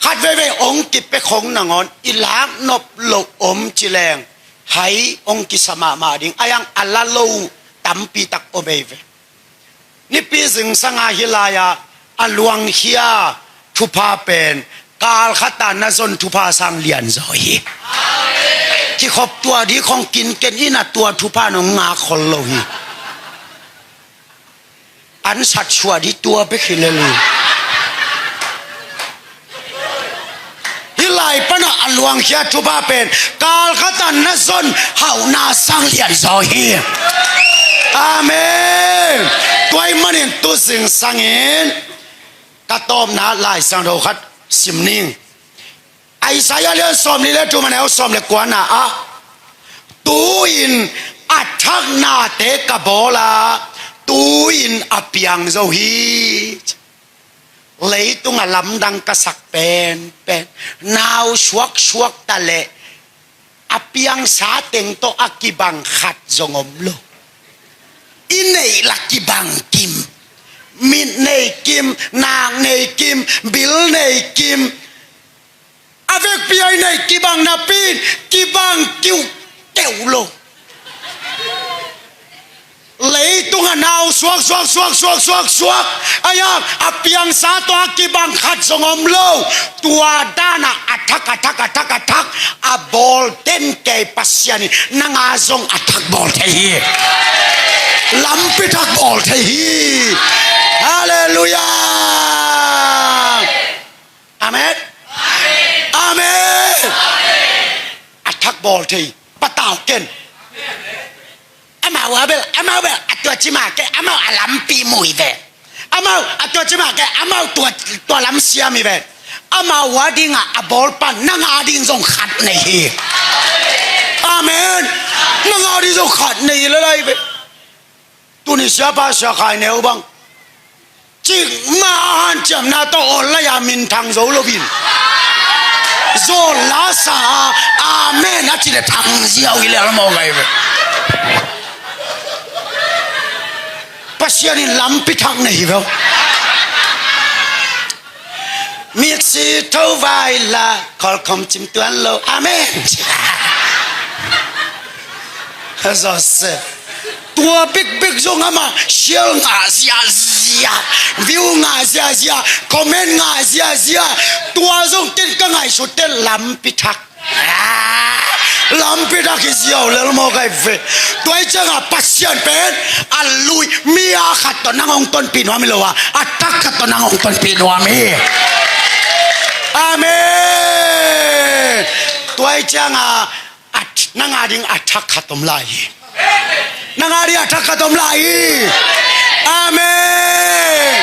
Khat veivei ong kipia khong nangawn i lak nop loh om ci leng hai ong kisa mahmah ding. Ahi hang a la lo uh tampi tak om ei ve. Nipi zingsang a hih lai-ah a luangkhia thupha pen kal khat a na zon thupha sang lianzaw hi. Kikhop tua dih khong kinken in a tua thupha nong ngak khol lo hi. An sat suah dih tua bek hi lel hi. Hih lai pana a luangkhia thupha pen kal khat a na zon hauhna sang lian zaw hi. Amen. Tua ahih manin tu zingsangin ka tawpna Lai Siangtho khat sim ning. Isaiah lian sawmli le thum a neu sawm le kuana ah, tu-in a thaknate ka bawl a, tu-in a piang zo hi. Leitung a lamdang ka sak penpen, nau suaksuak ta leh a piangsa teng tawh a kibang khat zong om lo. I neih la kibang kim, mit nei kim, nak nei kim, bil nei kim. A vekpi a i neih kibang napi in kibang kiuhkeuh lo. Leitung a nau suak suak suak suak suak suak a, a piangsa tawh a kibang khat zong om lo. Tua dan a a thak, a thak, a thak, a thak a bawl den kei Pasian in nang a zong a thak bawl thei hi. Lampi thak bawl thei hi. Halleluiah. Amen. Amen. A thak bawl thei. Patau ken. Amau a bel, amau bel a tua ci mah kei, amau a lampi mu hi ve. Amau a tua ci mah kei, amau tua, tua lam siam hi ve. Amau a ding a a bawl pan nang a ding zong khat nei hi. Amen. Nang a ding zong khat nei hi lel hi ve. Tuni siapa Sia Khai Neu bang, cikmah a hanciamna tawh awl lai-a minthang zo loin, zawl la sa a, amen a ci leh thang ziau hi lel maw, gai ve. Pasian in lampi thak nei hi ve. Miksi tho vai la, kholkhom cim tuan lo. Amen. Joseph. Tua bekbek zong amah share ngah ziazia, view ngah ziazia, comment ngah ziazia. Tua zong ken ka ngaihsut teh lampi thak. Ah, lampi thak hi ziau lel maw, gai ve. Tua hi ciangin Pasian pen a lui mi a khat tawh nang hong tonpih nuam hi lo a, a thak khat tawh nang hong tonpih nuam hi. Amen. Tua hi ciangin a, nang a ding a thak khat om lai hi. Nang a ding a thak khat om lai hi. Amen.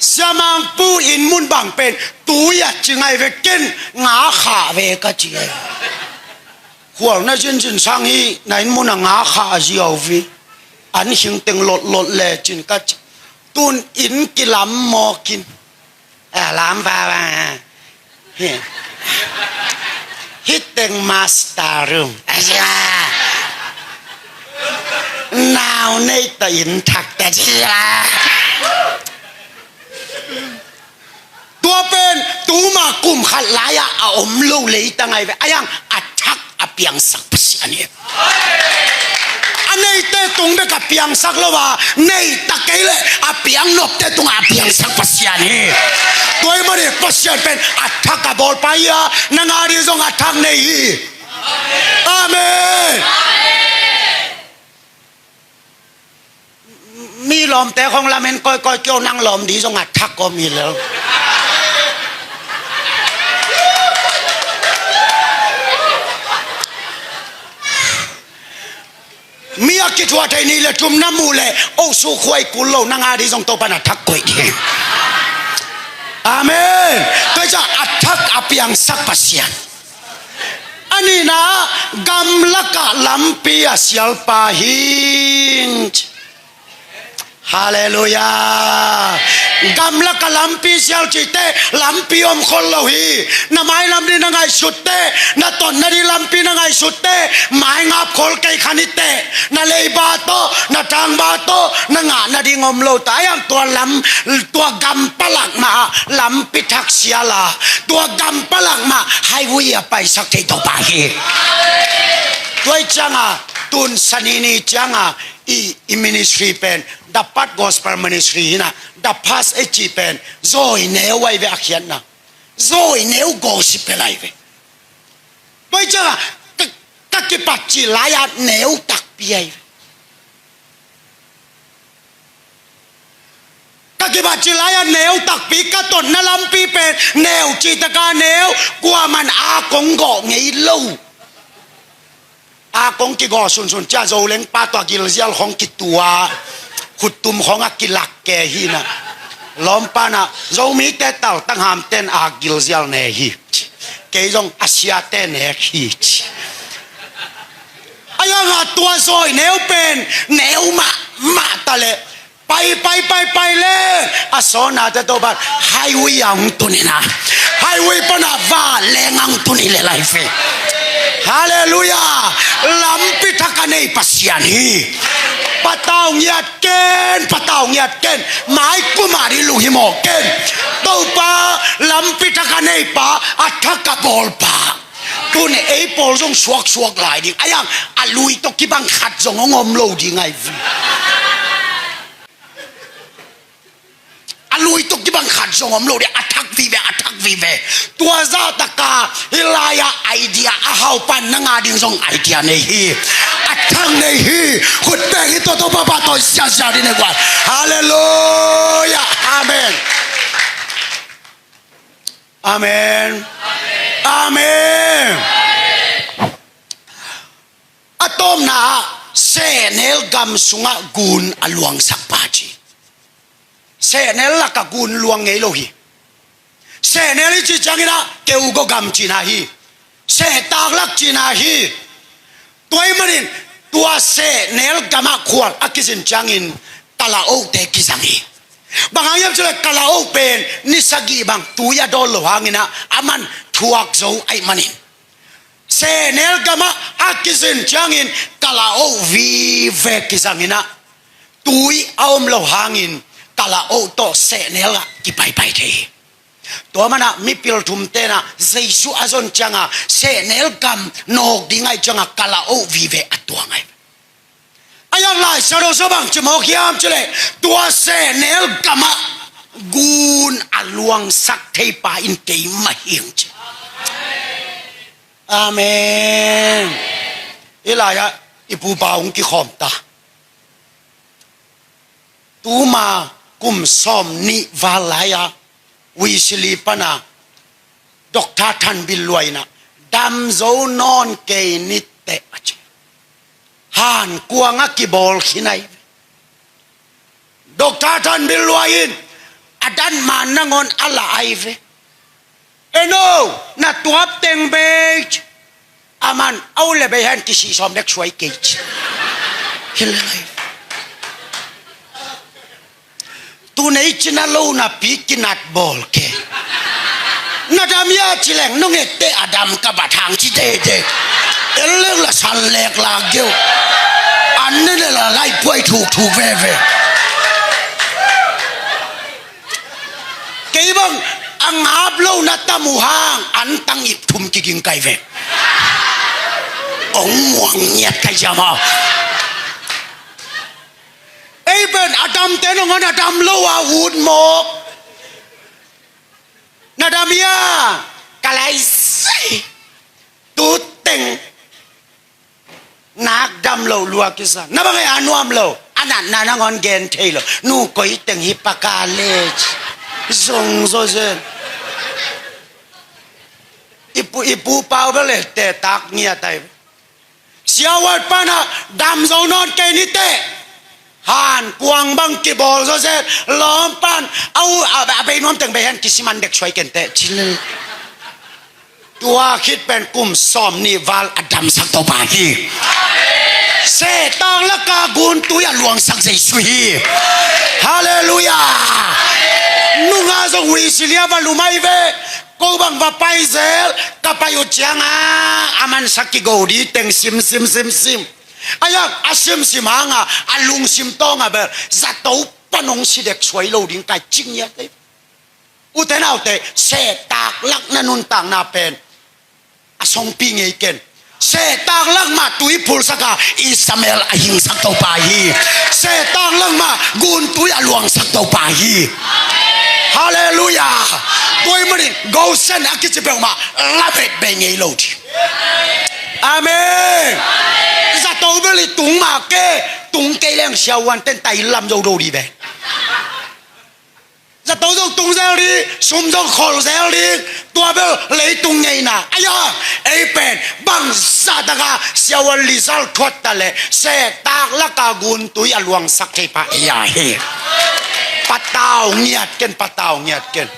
Siamangpu inn mun bang pen tui a ci ngai ve, ken nga kha ve ka ci ai. Khual na zinzin sang hi, na inn mun a nga kha a ziau vi. An hing teng lotlot le cin ka ci. Tun inn kilam mawkin. A lam va va. Hi. Hih teng master room. A zia. Nau nei tawh inn thak ta zia. Tua pen tuma kum khat lai-ah a om lo leitang ai ve. A yang a thak a piangsak Pasian hi. A neite tung bek a piangsak lo a, nei ta kei leh a piang nopte tungah a piangsak Pasian hi. Tua ahih manin Pasian pen a thak a bawlpa hi a, nang a ding zong a thak nei hi. Amen. Mi lawmte khong lamen kawikawi kio, nang lawm ding zong a thak om hi lel. Mi a kithuah thei nih le thum na muh leh, o, sukhuai kul lo, nang a ding zong Topa'n a thak koih ding. Amen. Tua hi ciang a thak a piangsak Pasian. A nihna, gamlakah lampi a sialpa hi. Halleluiah. Gamlakah lampi sial cihte, lampi om khol lo hi. Na mailam ding na ngaihsutte, na ton nading lampi na ngaihsutte, maingap khol kei kha ni teh, na leiba tawh, na thangba tawh na ngah nading om lo ta. A yang tua lam, tua gam palak mah ah lampi thak sial a, tua gam palak mah highway a paisak thei Topa hi. Tua hi ciangin tun Sani ni ciangin i, i ministry pen The Path Gospel Ministry hi na, The Path i cih pen zawi neu ai ve a khiatna. Zawi neu gospel ai ve. Tua hi ciangin ka, cih lai-ah neu takpi ahi. Ka kibat cih lai-ah neu takpi, ka totna lampi pen neu cih taka neu, kuaman a kong gawh ngei lo. A kong kigawh sunsun ciah Zoleng pa tua gilzial khong kitua, khuttum khong a kilak ke hi na. Lawmpa na, Zomite taltang hamten a gilzial ne hi. Kei zong a siate nek hi ci. A yanga tua zawi neu pen neu mahmah ta leh, pai pai pai pai leh a sawnate Topa highway ah hong tun hi na. Highway pana va leng ah hong tun hi leh lai ve. Halleluiah. Lampi thak a nei Pasian hi. Patau ngiat ken, patau ngiat ken. Mai kumah dih lunghimawh ken. Topa, lampi thak a neipa, a thak a bawlpa. Tun ei pawl zong suaksuak lai ding. A yang a lui tawh kibang khat zong hong om lo ding ahi ve. A lui tawh kibang khat zong om lo ding. A thak vive, a thak vive. Tua zahtaka hih lai-ah idea a haupan nang a ding zong idea nei hi. A thak nei hi. Khut pek hi, tua Topa pahtawi siasia ding nei guan. Halleluiah. Amen. Amen. Amen. A tawpna ah sehnel gam sungah gun a luangsak pa ci. Sehnel lakah gun luang ngei lo hi. Sehnel i cih ciangin ah keugaw gam cihna hi. Sehtak lak cihna hi. Tua ahih manin tua sehnel gamah khual a kizin ciangin kalaohte kizang hi. Bang hang hiam cih leh kalaoh pen ni sagih bang tui a dawn lo hangin ah aman thuak zo ahih manin, sehnel gamah a kizin ciangin kalaoh vive kizangin ah tui a om lo hangin kalaoh tawh sehnel ah kipaipai thei hi. Tua manin ah mipil thumte in ah Jesu a zon ciangin sehnel gam nawk ding ahih ciangin kalaoh vive a tuang ahi. A yang Lai Siangtho sung bang ci mawk hiam cih leh, tua sehnel gamah gun a luangsak thei pa in keimah hi hong ci. Amen. Hih lai-ah i pupa hong kikhawm ta. Tuma kum sawm nih val lai-ah Wesley pana Doctor Thanbilluai in ah dam zo nawn kei ni teh a ci. Hankuang a kibawl khin ahi ve. Doctor Thanbilluai in a dan man nangawn a la ahi ve. Eno, na tuap teng bei ci. Aman a ut le bei hen kisih sawm dek suai kei ci. Hi le lai. Tu nei cina lo napi kinat bawl kei. Na dam hia ci leng, nong etteh a dam ka bat hang ci deidei. En lek la san lek la geu. An ne ne la lai puai thukthuk veve. Kei bang a ngap lo na tam uh hang an tang ip thum kiging kai ve. Ong muang ngiat kai jama. Ei pen a damte nangawn a dam lo a ut mawk. Na dam hia? Ka lai sai. Tu teng nak dam lo lua kisa. Na bang e a nuam lo. A natna nangawn gen thei lo. Nu koi teng hi paka le ci. Zong zo zen. I pu, i pu pau bel e te tak ngiat ai. Siawat pana dam zo nawn kei ni teh. Hankuang bang kibawl zawzen lawm pan a u a, a bei nuam teng bei hen kisiman dek suai ken teh ci le. Tua khit pen kum sawm nih val a damsak Topa hi. Sehtak laka guntui a luangsak Jesu hi. Halleluiah. Nunga zong Wesley a va lumai ve. Ko bang va pai zel, ka pai uh cianga a mansak kigo di teng sim sim sim sim. A yak a simsim hanga a lungsim tawnga bel zato pan hong si dek suai lo ding kai cing ia tei. Ute naute, sehtak lak na nuntakna pen a songpi ngei ken. Sehtak lak mah tui phulsaka Ishmael a hingsak Topa hi. Sehtak lak mah guntui a luangsak Topa hi. Halleluiah. Tua ahih manin Goshen a kici peuhmah la vetbe ngei lo ding. Amen. Zato bel i tung mah ke, tung kei leng siavuante'n tai lam zo do dih ve. Zato zong tung zel dih, sum zong khol zel dih, tua bel leitung ngeina. Aia, ei pen bangzah taka siavuan lizal thuat ta leh sehtak laka guntui a luangsak thei pah ei a hi. Patau ngiat ken, patau ngiat ken.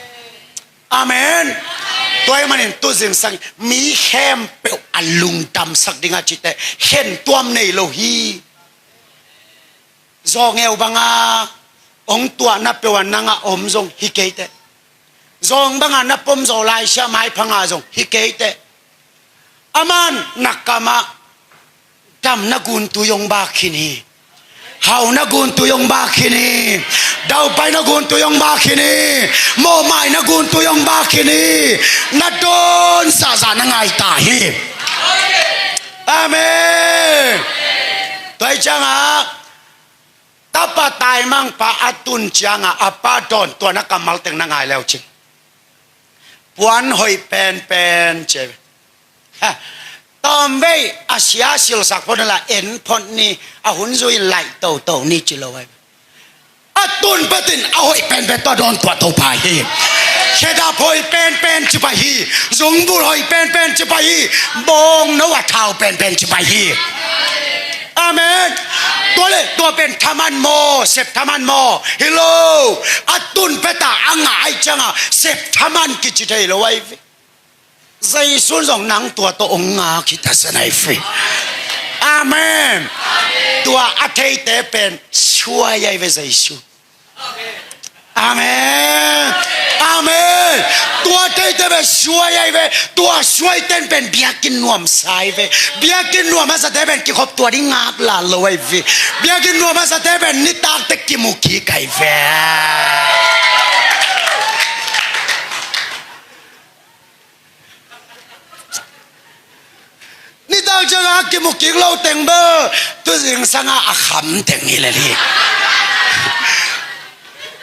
Amen. Tua ahih manin tu zingsang mi khempeuh a lungdamsak ding a cite khentuam nei lo hi. Zawngeu banga hong tuahna peuh a nang a om zong hi kei teh. Zawng banga na pom zawh laisiah maiphanga zong hi kei teh. Aman na kamah damna guntui hong bak khin hi. Hauna guntui hong bak khin hi. Daupaina guntui hong bak khin hi. Mawhmaina guntui hong bak khin hi. Na dawn zahzah na ngai ta hi. Amen. Tua hi ciangah tapa taimangpa a tun ciangah a pa dawntuahna kammal teng na ngai leu cin. Puan hoih penpen ci. Ha. Tawmvei a sia silsak phot la en phot ni, a hun zui laih toto ni ci lo ai. A tun petin a hoih penpen tua dawntuah to pah hi. Khedap hoih penpen ci pah hi. Zungbul hoih penpen ci pah hi. Bawngno a thau penpen ci pah hi. Amen. Tua le tua pen thaman maw, sep thaman maw? Hi lo. A tun peta a ngah ai cianga sep thaman kici thei lo ai ve. Jesu zong nang tua tawh hong ngak hi ta san ai ve. Amen. Tua a theite pen suai ai ve Jesu. Amen. Amen. Tua theite pen suai ai ve. Tua suai ten pen biakinn nuam sa ai ve. Biakinn nuam a zate pen kikhop tua ding ngak la lo ai ve. Biakinn nuam a zate pen nitakte kimu kik ai ve. Nitak ciangah a kimu kik lo teng bel tu zingsangah a kham teng hi lel hi.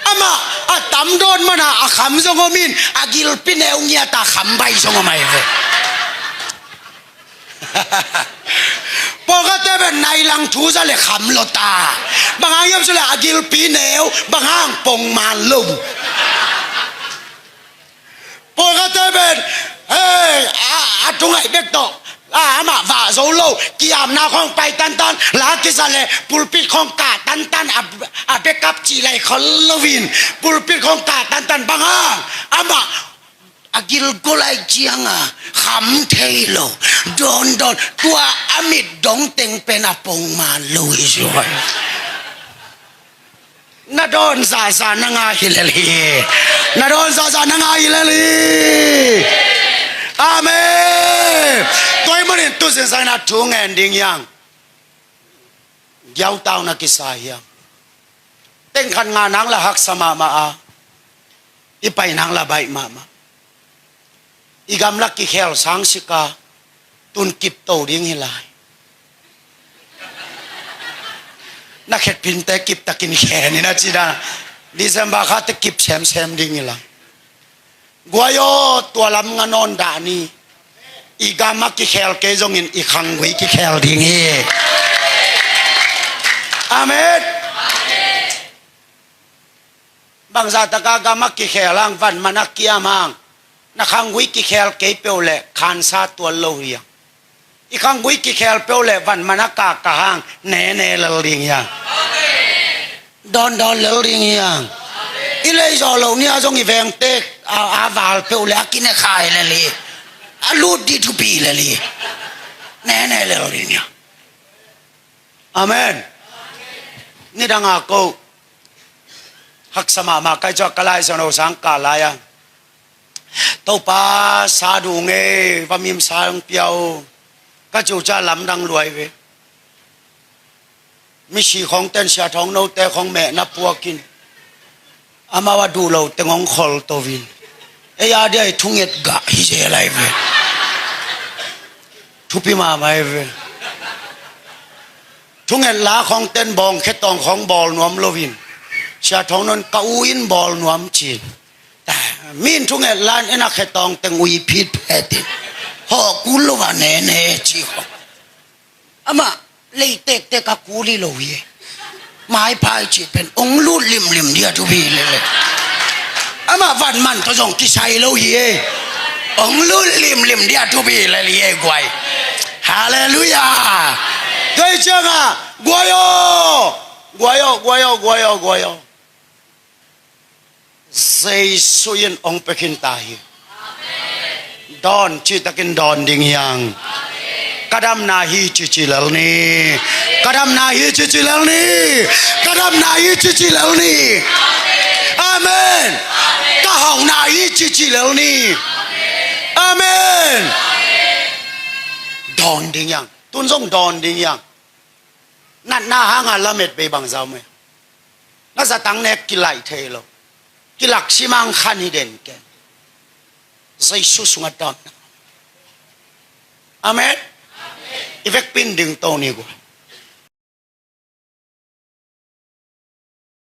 Amah a tam dawn mana a kham zong om in a gilpi neu ngiata kham baih zong om ai ve. Pawlkhatte pen nai lang thu za le kham lo ta. Bang hang hiam cih leh a gilpi neu, bang hang pongman lo. Pawlkhatte pen hei a, a thungaih bek tawh a, amah vah zo lo, kiamna khawng pai tantan, la kisa le pulpit khawng kah tantan, a, a backup cih lai khol loin pulpit khawng kah tantan, bang hang amah a gilgol ai cianga kham thei lo. Dawndawn tua a mit dong teng pen a pongman lo hi zuai. Na dawn zahzah na ngah hi lel hi. Na dawn zahzah na ngah hi lel hi. Amen. Tua ahih manin tu zingsang in a thu ngen ding hiang. Giautau na kisa hiang. Teng khat ngah nang la haksa mahmah a, i pai nang la baih mahmah. I gamla kikhel sang sika tun kip to ding hi lai. Na khetphinte kip takin khen in a ci dan. December khate kip semsem ding hi lai. Guai aw, tua lam nga nawn dah ni. I gam a kikhel kei zongin i khanggui kikhel ding hi. Amen. Bangzah taka gam a kikhel hang, van man a kiam hang, na khanggui kikhel kei peuh leh khansa tuan lo hi hang. I khanggui kikhel peuh leh van man a kaka hang, nene lel ding hi hang. Dawndawn lel ding hi hang. I lei zawh loh ni a zong i vengte a, a val peuh leh a kine khai lel hi. A lut dih thupi lel hi. Nene lel ding hi hang. Amen. Nidang a ko haksa mahmah kai cuak ka lai zong lo sang ka lai a, Topa sa dung e, va mim sa hong pia o. Ka cuca lamdang luai ve. Misi khawng ten sia thawng note khawng mehna puakin amau a duh lo teng hong khol to vin. Ei a dia i thunget gah hi zel ai ve. Thupi mahmah ai ve. Thunget la khawng ten bawng khetawng khawng bawl nuam lovin sia thawng non ka u in bawl nuam cin. Min thunget lan ena khetawng teng ui phit phetin hawh kul lo va nene ci khawng. Amah Lei tektek a kul hi lo hi e. Maiphai cih pen ong lut limlim dia thupi lele. Amah van man tawh zong kisai lo hi e. Ong lut limlim dia thupi lele hi e guai. Halleluiah. Tua hi ciangah guai aw, guai aw, guai aw, guai aw, guai aw. Jesu in ong pia khin ta hi. Dawn, citakin dawn ding hi hang. Ka damna hi cici lel ni. Ka damna hi cici lel ni. Ka damna hi cici lel ni. Amen. Ka hauhna hi cici lel ni. Amen. Dawn ding hi hang. Tun zong dawn ding hi hang. Natna hanga lamet bei bangzah om e. Na zatang nek kilaih thei lo. Kilak simang khan hi den ken. Jesu sungah dawn. Amen. I vekpi in dingto ni guai.